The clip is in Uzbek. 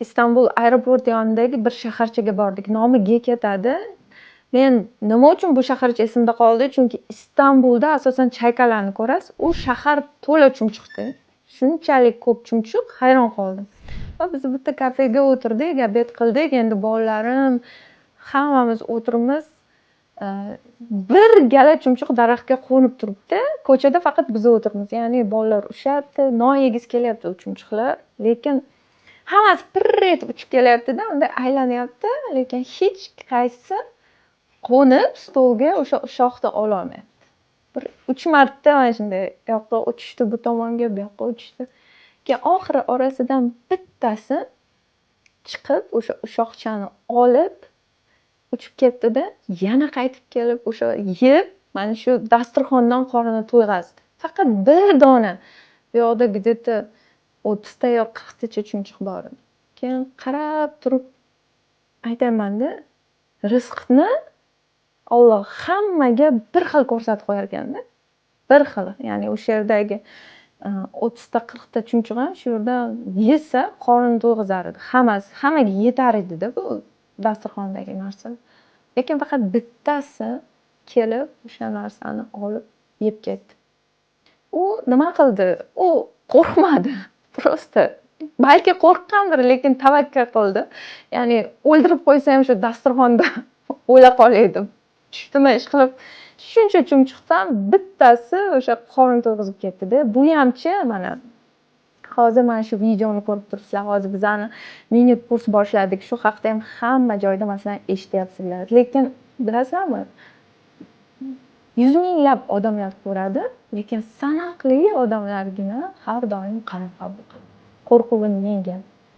Istanbul aeroporti yonidagi bir shaharchaga bordik. Nomi G ketadi. Men nima uchun bu shaharcha esimda qoldi? Chunki Istanbulda asosan чайка larni ko'rasiz. U shahar to'la chumchuqda. Shunchalik ko'p chumchuq, hayron qoldim. Va biz bitta kafega o'tirdik, обед qildik. Endi bolalarim, hammamiz o'tiribmiz. Bir gala chumchuq daraxtga qo'nib turibdi. Ko'chada faqat biz o'tiribmiz. Ya'ni bolalar ushyapti, non yegisi kelyapti u chumchuqlar. Lekin hammasi pirr etib uchib kelyapti-da, unday aylanyapti, lekin hech qaysisi qo'nib stolga o'sha ushoqni ololmayapti. Bir uch marta mana shunday u yoqqa uchishdi, bu tomonga, bu yoqqa uchishdi. Keyin oxiri orasidan bittasi chiqib, o'sha ushoqchani olib uchib ketdi-da, yana qaytib kelib o'sha yeb, mana shu dasturxondan qornini to'yg'azdi. Faqat bir dona. Bu yoqda где-то 30 ta yo 40 tacha chumchuq bor edi. Keyin qarab turib aytyapman-da, rizqni Olloh hammaga bir xil ko'rsatib qo'yarkan-da. Bir xil. Ya'ni o'sha yerdagi 30 ta, 40 ta chumchuq ham shu yerda yesa, qornini to'yg'izar edi. Hammasi, hammaga yetar edi-da bu dasturxondagi narsa. Lekin faqat bittasi kelib o'sha narsani olib yeb ketdi. U nima qildi? U qo'rqmadi. Просто balki qo'rqqandir, lekin tavakkal qildi. Ya'ni o'ldirib qo'ysa ham, shu dasturxonda o'la qolay deb tushdimi, ishqilib, shuncha chumchuqdan bittasi o'sha qorin to'yg'izib ketdi-da. Buyamchi, mana hozir mana shu videoni ko'rib turibsizlar. Hozir bizani mini kurs boshladik. Shu haqda ham hamma joyda, masalan, eshityapsizlar. Lekin bilasizlarmi, yuz minglab odamlar ko'radi, lekin sanoqli odamlargina har doim qaror qabul qiladi, qo'rquvini yengadi.